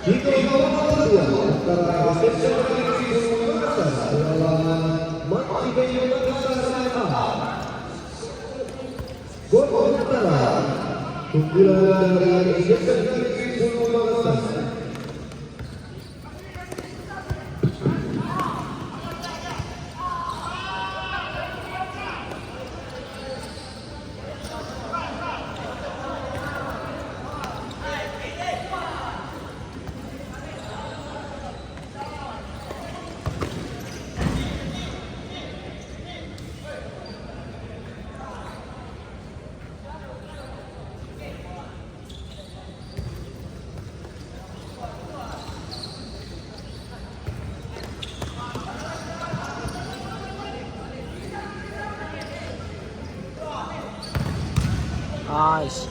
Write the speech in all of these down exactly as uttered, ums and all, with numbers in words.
Itu babak kedua antara S M K Negeri sepuluh Makassar melawan Manci Bayu Makassar A. Gol pertama, keunggulan dari S M K Negeri sepuluh Makassar. Nice.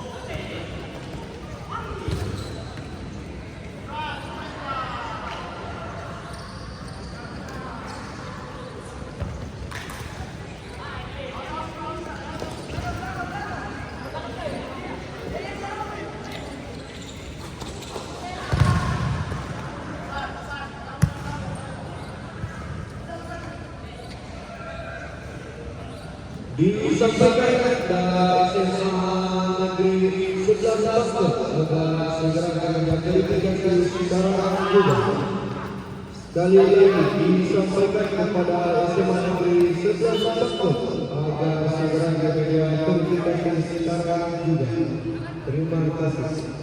Disampaikan dari S M A Negeri sebelas Bangkok, agar segera diidentifikasi secara juga. Sekali lagi disampaikan kepada S M A Negeri sebelas Bangkok, agar segera diidentifikasi secara juga. Terima kasih.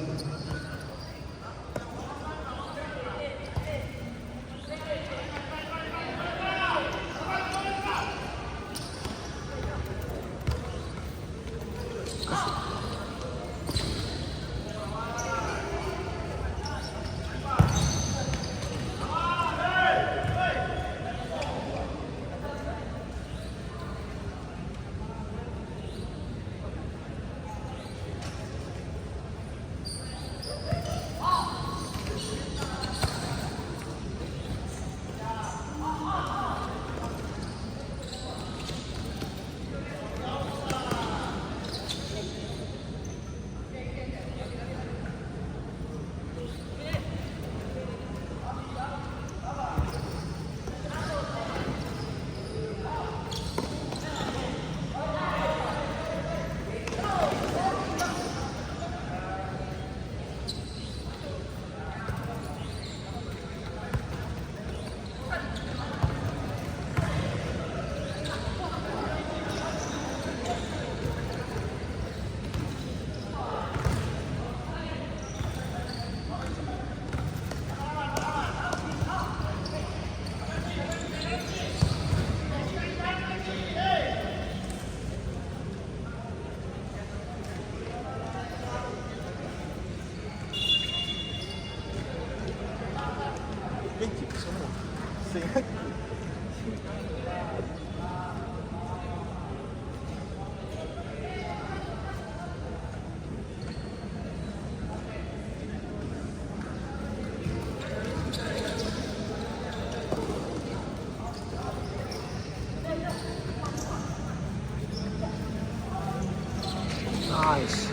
Nice.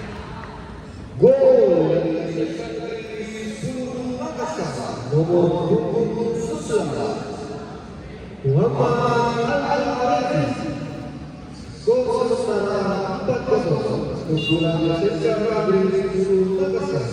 Gol dari S M K Negeri sepuluh Makassar, nomor punggung sebelas, Muhammad Al-Arafi. Skor sementara empat kosong, keunggulan S M K Negeri sepuluh Makassar.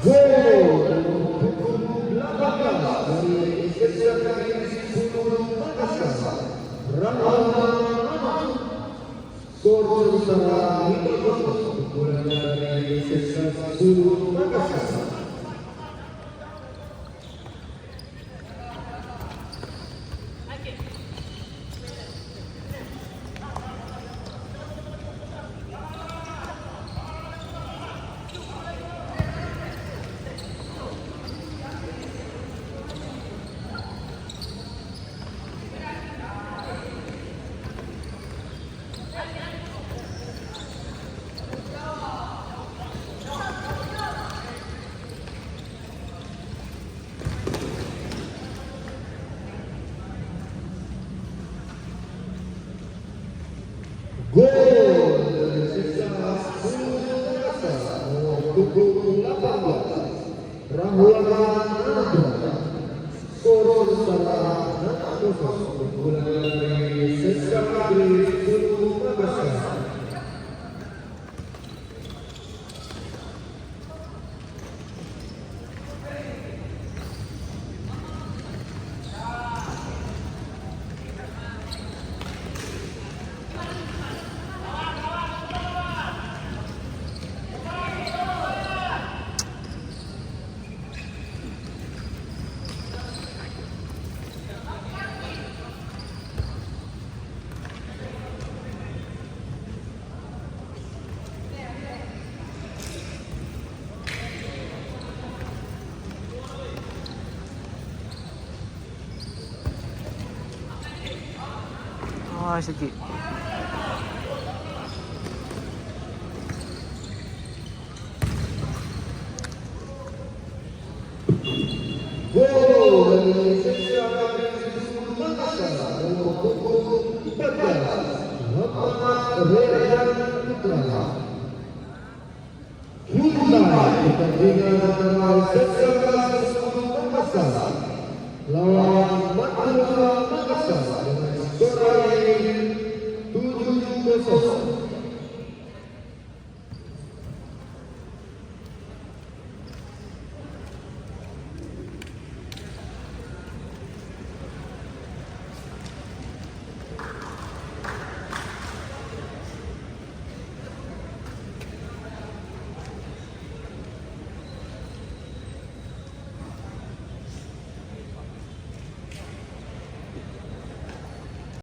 Gol nomor punggung delapan belas dari S M K Negeri sepuluh Makassar, Rahma Rahman. Skor sementara lima kosong, keunggulan dari S M K sepuluh Makassar. Gol dari sisa sepuluh Makassar, nomor punggung delapan belas, Rahwana Nadra. Skor sementara enam kosong, keunggulan dari S M K Negeri sepuluh Makassar. Ah, sige. Gol dari Indonesia, nomor punggung empat belas, Muhammad Reza Putra. Selesai pertandingan antara S M K Negeri sepuluh Makassar